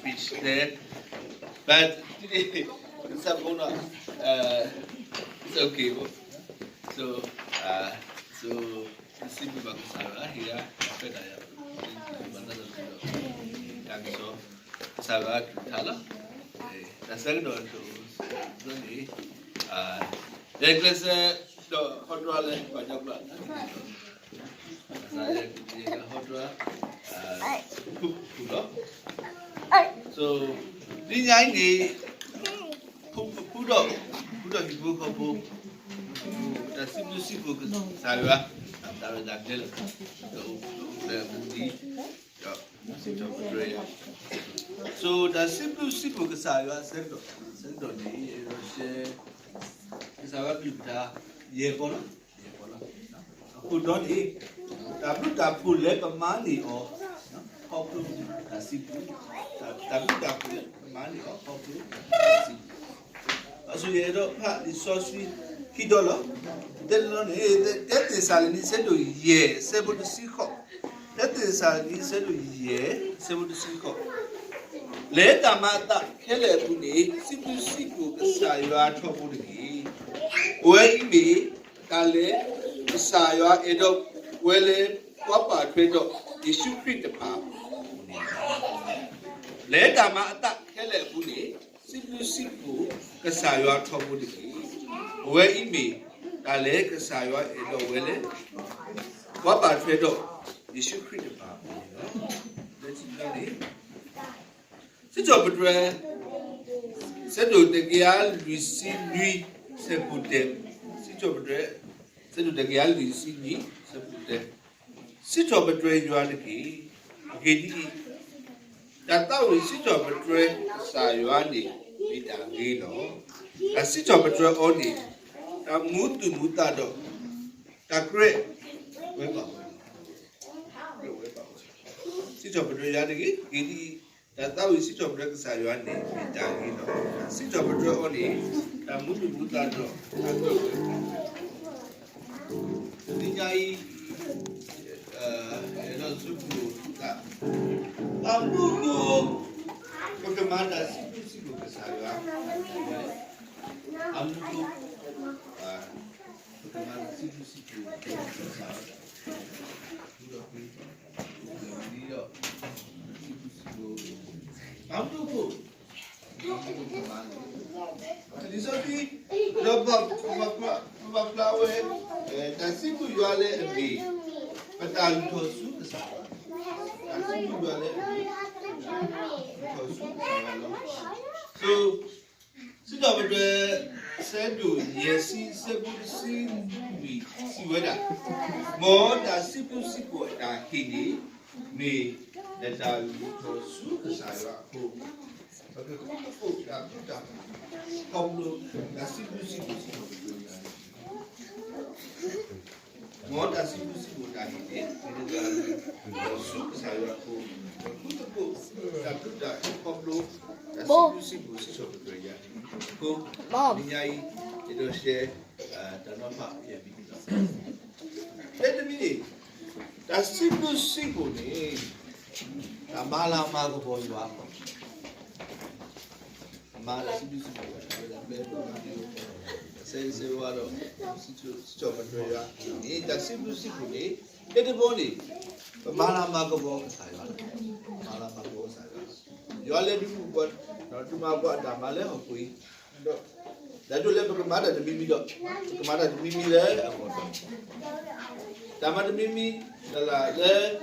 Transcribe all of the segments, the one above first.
speech there, but today, it's a bonus. Uh, it's okay, bro. So, uh, so,စံးဘျုးဘၣ်ကစၢ်ယွၤ ဟ့ၣ်ယၤ အခွဲးတၢ်ယာ် တၢ်ကစီၣ် ကစၢ်ယွၤကလုၢ်ကထါလီၤ. တၢ်ဆၢကတီၢ်တအိၣ်န့ၣ် ယကျဲးစၢးဒီးဟီတြီလၢ ပှၤကညီကျိာ် ကစၢ်ယွၤဟီတြီ ဖုၣ်ဖုၣ်လီၤ. So ဒ်ညါအံၤန့ၣ် ဖုၣ်ဖုၣ်ဒီး ဖုၣ်ဒီးဟံၣ်ဖိဃီဖိ တၢ်စံးဘျုးစံးဖှိၣ်ကစၢ်ယွၤ တၢ်ရဲၣ်တၢ်ကျဲၤလီၤ ဒီးအိၣ်ဖျဲၣ်အပူၤဒ် ဒီးစံးထီၣ်ပတြၢၤယၤ So တၢ်စံးဘျုးစံးဖှိၣ်ကစၢ်ယွၤအဆၢကတီၢ် အဆၢကတီၢ်န့ၣ် ယအဲၣ်ဒိးရှဲ ကစၢ်ယွၤကလုၢ်ကထါ ယဲၢ်ပီၢ်လီၤ ယဲၢ်ပီၢ်လီၤ. အခိၣ်တီန့ၣ် တၢ်ဘျုးတၢ်ဖှိၣ်လၢပမၤန့ၢ်အီၤ ခီဖျိတၢ်စံးဘျုး တၢ်ဘျုးတၢ်ဖှိၣ်လၢပမၤန့ၢ်အီၤ ခီဖျိတၢ်စံးဘျုး အဆိယအဲၣ်ဒိးဖးလံာ်စီဆှံခံတီၤလီၤ. တဲတလီန့ၣ် တၢသ့းစၤလနံ အဆၢဒိၣ်ယဲၢ် အဆၢဖိတဆံဃိး, တၢသ့းစၤလနံ အဆၢဒိၣ်ယဲၢ် အဆၢဖိတဆံဃိး, လၢတၢ်မၤအသးခဲလၢာ်အပူၤန့ၣ် စံးဘျုးစံးဖှိၣ်ကစၢ်ယွၤထီဘိတက့ၢ်. အဝဲအံၤမ့ၢ်တၢ်လၢ ကစၢ်ယွၤအဲၣ်ဒိးဝဲလၢ ပှၤပာ်ထွဲဒီး ယ့ၣ်ၡူးခရံာ်တဖၣ်အပူၤန့ၣ်လီၤ. လၢတၢ်မၤအသးခဲလၢာ်အပူၤန့ၣ် စံးဘျုးစံးဖှိၣ်ကစၢ်ယွၤထီဘိတက့ၢ်. အဝဲအံၤမ့ၢ်တၢ်လၢကစၢ်ယွၤအဲၣ်ဒိးဝဲလၢ ပှၤပာ်ထွဲဒီး ယ့ၣ်ၡူးခရံာ်တဖၣ်အပူၤန့ၣ်လီၤ. လၢခံန့ၣ် စံးထီၣ်ပတြၢၤ ဆၢဒိၣ်တကယၤလွံၢ်ဆံနွံ ဆၢဖိတၢ, စံးထီၣ်ပတြၢၤ ဆၢဒိၣ်တကယၤလွံၢ်ဆံနွံ ဆၢဖိတၢ, စံးထီၣ်ပတြၢၤယွၤတက့ၢ်. အဂ့ၢ်ဒ်အံၤ, တၢ်သးဝံၣ်စံးထီၣ်ပတြၢၤကစၢ်ယွၤန့ၣ် မ့ၢ်တၢ်ဂ့ၤလီၤ. တၢ်စံးထီၣ်ပတြၢၤအီၤန့ၣ် တၢ်မူသူၣ်မူသးဒီး တၢ်ကြၢးဝဲဘၣ်ဝဲလီၤ. စံးထီၣ်ပတြၢၤယွၤတက့ၢ်. အဂ့ၢ်ဒ်အံၤ, တၢ်သးဝံၣ်စံးထီၣ်ပတြၢၤကစၢ်ယွၤန့ၣ် မ့ၢ်တၢ်ဂ့ၤလီၤ. တၢ်စံးထီၣ်ပတြၢၤအီၤန့ၣ် တၢ်မူသူၣ်မူသးဒီး တၢ်ကြၢးဝဲဘၣ်ဝဲလီၤ. တနံၤညါအံၤ အဲၣ်ဒိးစံးဘျုးတၢ် ဘၣ်မနုၤအဃိ ပကမၤတၢ်စံးဘျုးစံးဖှိၣ်ကစၢ်ယွၤ, ဘၣ်မနုၤအဃိ ပကမၤတၢ်စံးဘျုးစံးဖှိၣ်ကစၢ်ယွၤ, ဒီး ဘၣ်မနုၤအဃိ လံာ်စီဆှံ ဒီးပ ပဘၣ်ဖျါဝဲ တၢ်စံးဘျုးယွၤလၢအမ့ၢ် ပတၢ်လုၢ်ထီၣ်ဆူကစၢ်ယွၤ, တၢ်စံးဘျုးယွၤလၢအမ့ၢ် လုၢ်ထီၣ်ဆူကစၢ်ယွၤလီၤ. So စံးထီၣ်ပတြၢၤ ဆၢဒိၣ်ယဲၢ်ဆံ ဆၢဖိတဆံလွံၢ် စံးဝဲဒၣ်, မ်တၢ်စံးဘျုးစံးဖှိၣ်အတၢ်ဟ့ၣ်န့ၣ် မ့ၢ်နတၢ်လုၢ်ထီၣ်ဆူကစၢ်ယွၤအဃိ, ပကဃုသကိးတၢ်ဘျုးတၢ်ဖှိၣ် ခီဖျိတၢ်စံးဘျုးစံးဖှိၣ်စံးထီၣ်ပတြၢၤယွၤန့ၣ် မ်တၢ်စံးဘျုးစံးဖှိၣ်တၢ်ဟ့ၣ်န့ၣ် မ့ၢ်နတၢ်လုၢ်ထီၣ်ဆူကစၢ်ယွၤအဃိ, ပကဃုသကိးတၢ်ဘျုးတၢ်ဖှိၣ် ခီဖျိတၢ်စံးဘျုးစံးဖှိၣ်စံးထီၣ်ပတြၢၤယွၤန့ၣ်အဃိ, တနံၤညါအံၤ ယအဲၣ်ဒိးရှဲ တၢ်နီၤဖးယဲၢ်မံၤလီၤ. ဖဲတမံၤန့ၣ် တၢ်စံးဘျုးစံးဖှိၣ်န့ၣ် တၢ်မၤလၤမၤကပီၤယွၤလီၤ. မၤတၢ်စံးဘျုးစံးဖှိၣ် ဆၢဂ့ၤဆၢဝါဒီး စံးထီၣ်ပတြၢၤယွၤန့ၣ် တၢ်စံးဘျုးစံးဖှိၣ်န့ၣ် ဖဲတဘျီန့ၣ် ပမၤလၤမၤကပီၤကစၢ်ယွၤလီၤ. မၤလၤမၤကပီၤကစၢ်ယွၤ, ယွၤလဲၤဒုးမၤပှၤ, ဒုးမၤပှၤအတၢ်မၤလၢဟီၣ်ခိၣ်အံၤ, ဒီး ဒ်သိးလၢပကမၤတၢ်တမံၤမံၤဒီး ပကမၤတၢ်တမံၤမံၤလၢအဂီၢ်, တၢ်မၤတမံၤမံၤ လၢ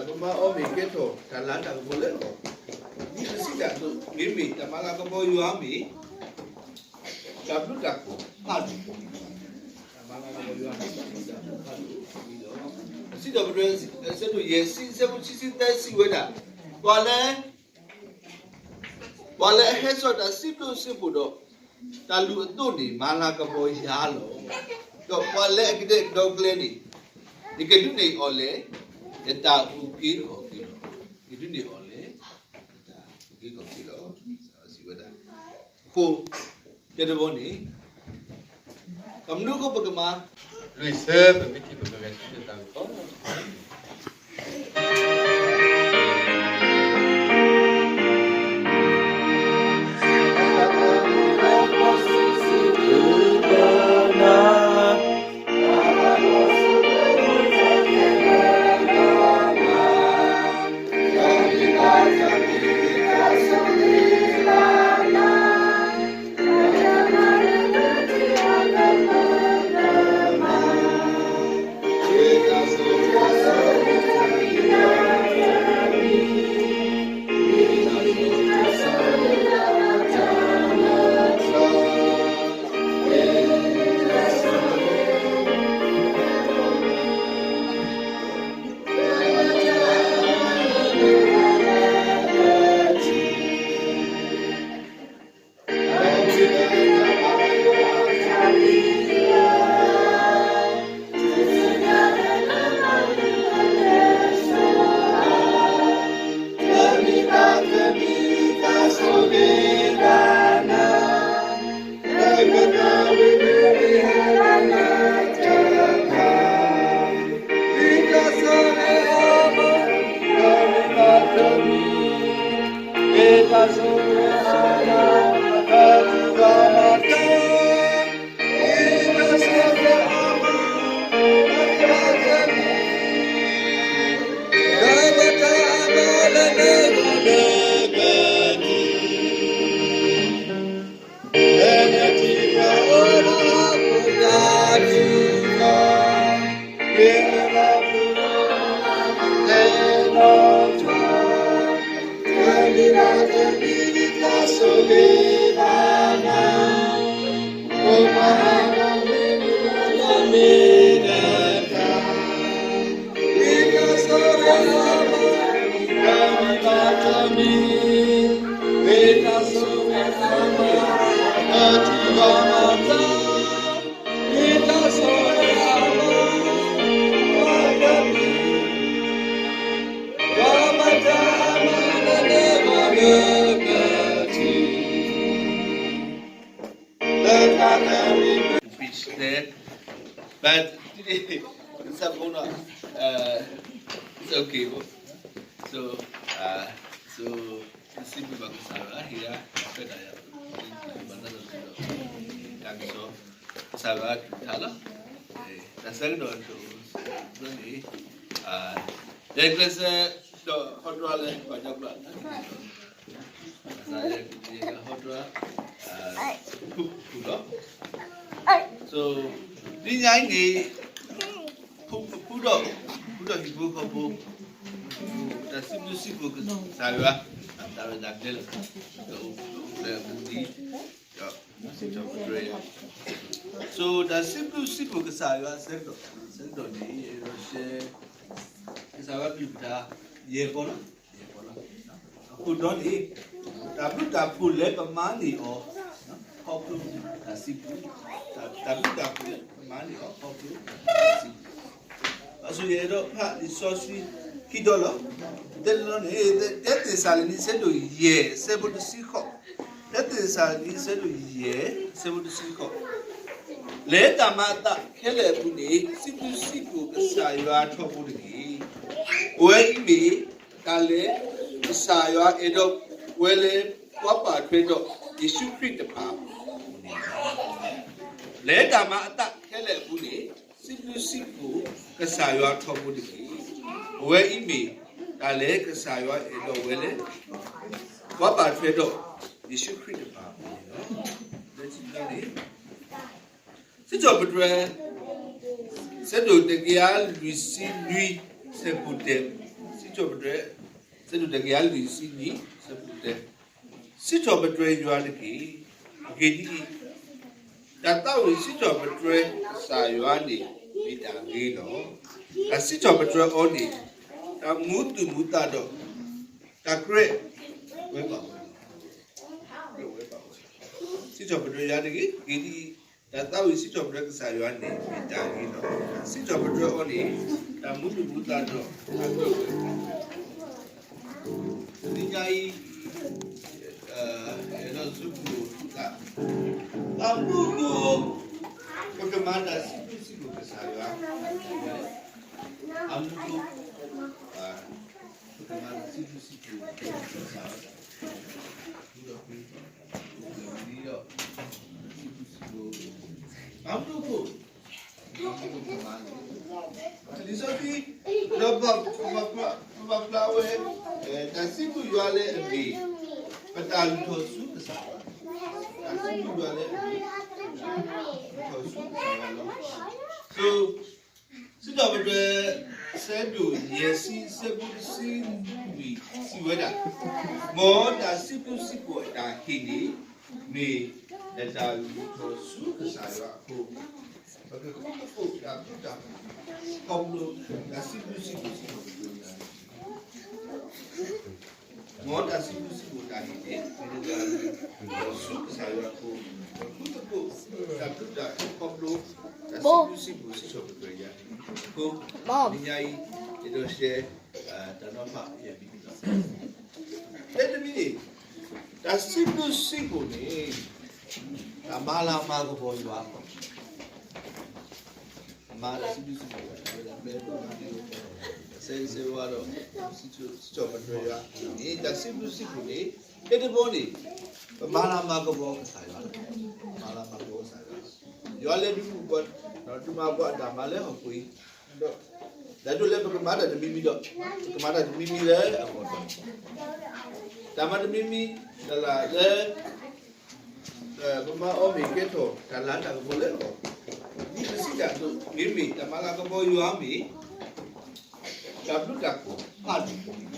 ပမၤအီၤမ့ၢ်ကဲထီၣ်တၢ်လၤတၢ်ကပီၤလၢအဂီၢ်, ဒ်ပစံးတၢ်အသိး မ့မ့ၢ်တၢ်မၤလၤကပီၤယွၤမ့ၢ် တၢ်ဘျုးတၢ်ဖှိၣ်ဖးဒိၣ်, တၢ်မၤလၤကပီၤယွၤမ့ၢ်တၢ်ဘျုးတၢ်ဖှိၣ်ဖးဒိ၁ၣ်လီၤ. စံးထီၣ်ပတြၢၤ ဆၢဒိၣ်ယဲၢ်ဆံ ဆၢဖိခံဆံသၢ စံးဝဲဒၣ်, ပှၤလၢ ပှၤလၢအဟဲစိာ်တၢ်စံးဘျုးစံးဖှိၣ်ဒီး တၢ်လုၢ်အသိးန့ၣ် မၤလၤကပီၤယွၤလီၤ. ဒီးပှၤလၢအကတဲာ်ကတီၤကျဲန့ၣ် ယကဒုးနဲၣ်အီၤလၢ ယတၢ်အုၣ်က့ၤခီၣ်က့ၤလီၤ. ယကဒုးနဲၣ်အီၤလၢ ယတၢ်အုၣ်က့ၤခီၣ်က့ၤလီၤ. စံးဝဲဒၣ်, အဃိ ဖဲတဘျီန့ၣ် ဘၣ်မနုၤအဃိပကမၤ လွံၢ်ဆၢ ပမ့ၢ်ထံၣ်ပကဂဲၤဆၢထၢၣ်တၢ်ဂ့ၢ်ကီ Preach there. But today, it's a phone, uh, it's okay. So, uh, so, the simple Bakasara here, I said I have, but not a little. Thank you so. Sara Tala. That's a good one. So, uh, the class, uh, the hot water, but the blood. Sara, hot water, uh, cook, cook up. So, ဒီညနေ ဖုဖုဒီး ဖုဒီးဟံၣ်ဖိဃီဖိ တၢ်စံးဘျုးစံးဖှိၣ်ကစၢ်ယွၤ တၢ်ရဲၣ်တၢ်ကျဲၤလီၤ. ဒီးအိၣ်ဖျဲၣ်အပူၤဒ် ဒီးစံးထီၣ်ပတြၢၤ So တၢ်စံးဘျုးစံးဖှိၣ်ကစၢ်ယွၤအဆၢကတီၢ် အဆၢကတီၢ်န့ၣ် ယအဲၣ်ဒိးရှဲ ကစၢ်ယွၤကလုၢ်ကထါ ယဲၢ်ပီၢ်လီၤ. ယဲၢ်ပီၢ်လီၤ. အခိၣ်တီန့ၣ် တၢ်ဘျုးတၢ်ဖှိၣ်လၢပမၤန့ၢ်အီၤ ခီဖျိတၢ်စံးဘျုး, တၢ်ဘျုးတၢ်ဖှိၣ်လၢပမၤန့ၢ်အီၤ ခီဖျိတၢ်စံးဘျုး. ဘၣ်ဆၣ်ယအဲၣ်ဒိးဖးလံာ်စီဆှံခံတီၤလီၤ. တဲတလီန့ၣ် တၢသ့းစၤလနံ အဆၢဒိၣ်ယဲၢ် အဆၢဖိတဆံဃိး, တၢသ့းစၤလနံ အဆၢဒိၣ်ယဲၢ် အဆၢဖိတဆံဃိး, လၢတၢ်မၤအသးခဲလၢာ်အပူၤန့ၣ် စံးဘျုးစံးဖှိၣ်ကစၢ်ယွၤထီဘိတက့ၢ်. အဝဲအံၤမ့ၢ် တၢ်လၢကစၢ်ယွၤအဲၣ်ဒိးဝဲလၢ ပှၤပာ်ထွဲဒီးယ့ၣ်ၡူးခရံာ်တဖၣ်အပူၤန့ၣ်လီၤ. လၢတၢ်မၤအသးခဲလၢာ်အပူၤန့ၣ် စံးဘျုးစံးဖှိၣ်ကစၢ်ယွၤထီဘိတက့ၢ်. အဝဲအံၤမ့ၢ်တၢ်လၢကစၢ်ယွၤအဲၣ်ဒိးဝဲလၢ ပှၤပာ်ထွဲဒီးယ့ၣ်ၡူးခရံာ်တဖၣ်အပူၤန့ၣ်လီၤ. လၢခံန့ၣ် စံးထီၣ်ပတြၢၤ ဆၢဒိၣ်တကယၤလွံၢ်ဆံနွံ ဆၢဖိတၢ, စံးထီၣ်ပတြၢၤ ဆၢဒိၣ်တကယၤလွံၢ်ဆံနွံ ဆၢဖိတၢ, စံးထီၣ်ပတြၢၤယွၤတက့ၢ်. အဂ့ၢ်ဒ်အံၤ, တၢ်သးဝံၣ်စံးထီၣ်ပတြၢၤကစၢ်ယွၤန့ၣ် မ့ၢ်တၢ်ဂ့ၤလီၤ. တၢ်စံးထီၣ်ပတြၢၤအီၤန့ၣ် တၢ်မူသူၣ်မူသးဒီး တၢ်ကြၢးဝဲဘၣ်ဝဲလီၤ. ကြၢးဝဲဘၣ်ဝဲလီၤ. စံးထီၣ်ပတြၢၤယွၤတက့ၢ်. အဂ့ၢ်ဒ်အံၤ, တၢ်သးဝံၣ်စံးထီၣ်ပတြၢၤကစၢ်ယွၤန့ၣ် မ့ၢ်တၢ်ဂ့ၤလီၤ. စံးထီၣ်ပတြၢၤအီၤန့ၣ် တၢ်မူသူၣ်မူသးဒီး တၢ်ကြၢးဝဲဘၣ်ဝဲလီၤ. တနံၤညါအံၤ အဲၣ်ဒိးစံးဘျုးစံးဖှိၣ်သး, အမူခိၣ် ပကမၤတၢ်စံးဘျုးစံးဖှိၣ်ကစၢ်ယွၤ, အမူခိၣ် ပကမၤတၢ်စံးဘျုးစံးဖှိၣ်ကစၢ်ယွၤ, ဒီး လံာ်စီဆှံ ဒီးပဘၣ်ဖျါဝဲ တၢ်စံးဘျုးယွၤလၢအမ့ၢ် ပတၢ်လုၢ်ထီၣ်ဆူကစၢ်ယွၤ, တၢ်စံးဘျုးယွၤလၢအမ့ၢ် လုၢ်ထီၣ်ဆူကစၢ်ယွၤလီၤ. So စံးထီၣ်ပတြၢၤ ဆၢဒိၣ်ယဲၢ်ဆံ ဆၢဖိတဆံလွံၢ် စံးဝဲဒၣ်, မ်တၢ်စံးဘျုးစံးဖှိၣ်အတၢ်ဟ့ၣ်န့ၣ် မ့ၢ်တၢ်လုၢ်ထီၣ်ဆူကစၢ်ယွၤအဃိ, ပကဃုသကိးတၢ်ဘျုးတၢ်ဖှိၣ် ခီဖျိတၢ်စံးဘျုးစံးဖှိၣ်စံးထီၣ်ပတြၢၤယွၤ မ်တၢ်စံးဘျုးစံးဖှိၣ်တၢ်ဟ့ၣ်န့ၣ် မ့ၢ်တၢ်လုၢ်ထီၣ်ဆူကစၢ်ယွၤအဃိ, ပဃုသကိးတၢ်ဘျုးတၢ်ဖှိၣ်ခီဖျိ တၢ်စံးဘျုးစံးဖှိၣ်စံးထီၣ်ပတြၢၤယွၤအဃိ, တနံၤညါအံၤ ယအဲၣ်ဒိးရှဲ တၢ်နီၤဖးယဲၢ်မံၤလီၤ. ဖဲတမံၤန့ၣ် တၢ်စံးဘျုးစံးဖှိၣ်န့ၣ် တၢ်မၤလၤမၤကပီၤယွၤအဂီၢ်, မၤတၢ်စံးဘျုးစံးဖှိၣ် တၢ်ဝဲဒၣ်ဖဲပမၤန့ၣ် စဲစဲဝါဒီး စံၣ်စိၤပတြၢၤယွၤန့ၣ် တၢ်စံးဘျုးစံးဖှိၣ်န့ၣ် ဟဲတဘီန့ၣ် ပမၤလၤမၤကပီၤကစၢ်ယွၤလီၤ. မၤလၤမၤကပီၤကစၢ်ယွၤ, ယွၤလဲၤဒုးမုၢ်ပှၤ ဒုးမၤပှၤအတၢ်မၤလၢဟီၣ်ခိၣ်အံၤ, ဒီး ဒ်သိးလၢပကမၤတၢ်တမံၤမံၤဒီး ပကမၤတၢ်တမံၤမံၤလၢအဂီၢ်, တၢ်မၤတမံၤမံၤ တၢ်လၢ ပမၤအီၤမ့ၢ်ကဲထီၣ်တၢ်လၤတၢ်ကပီၤလၢအဂီၢ်, ဒ်ပစံးတၢ်အသိး မ့မ့ၢ်တၢ်မၤလၤကပီၤယွၤမ့ၢ် တၢ်ဘျုးတၢ်ဖှိၣ်ဖးဒိၣ်,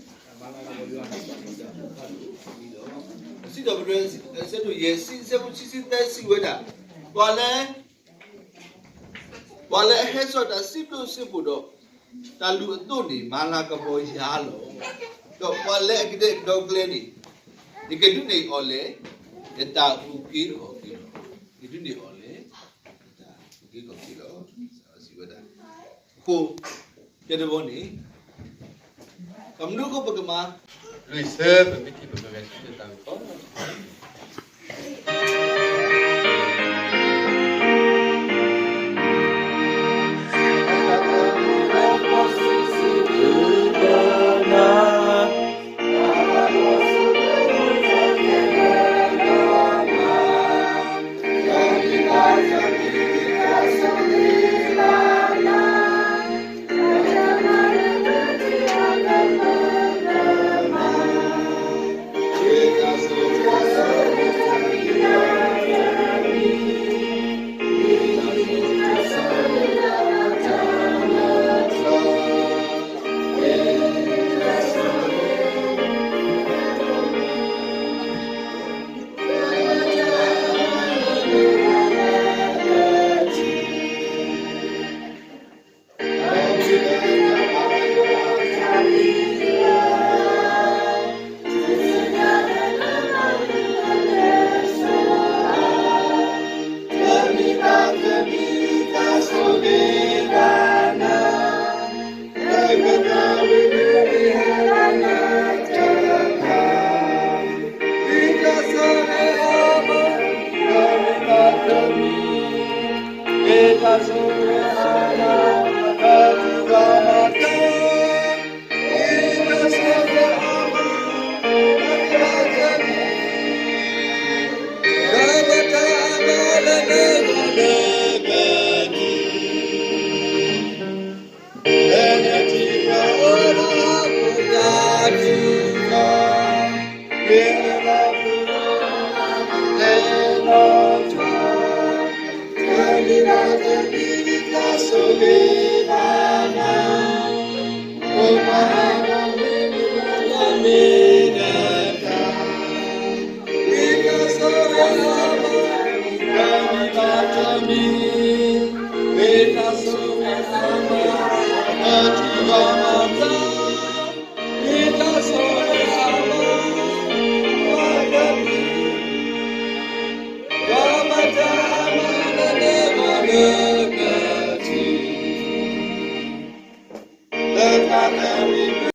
တၢ်မၤလၤကပီၤယွၤမ့ၢ်တၢ်ဘျုးတၢ်ဖှိၣ်ဖးဒိၣ်လီၤ. စံးထီၣ်ပတြၢၤ ဆၢဒိၣ်ယဲၢ်ဆံ အဆၢဖိခံဆံသၢစံးဝဲဒၣ်, ပှၤလၢ ပှၤလၢအဟဲစိာ်တၢ်စံးဘျုးစံးဖှိၣ်ဒီး တၢ်လုၢ်အသိးန့ၣ် မၤလၤကပီၤယွၤလီၤ. ဒီးပှၤလၢအကတဲာ်ကတီၤကျဲန့ၣ် ယကဒုးနဲၣ်အီၤလဲၣ် ယတၢ်အုၣ်က့ၤခီၣ်က့ၤလီၤ. ယကဒုးနဲၣ်အီၤလဲၣ် ယတၢ်အုၣ်က့ၤခီၣ်က့ၤလီၤ. စံးဝဲဒၣ် အဃိ ကဲတဘီန့ၣ် ပမနုၤအဃိပကမၤ လွံၢ်ဆၢ ပမ့ၢ်ထံၣ်ပကဂဲၤဆၢထၢၣ်တၢ်ဂ့ၢ်ကီ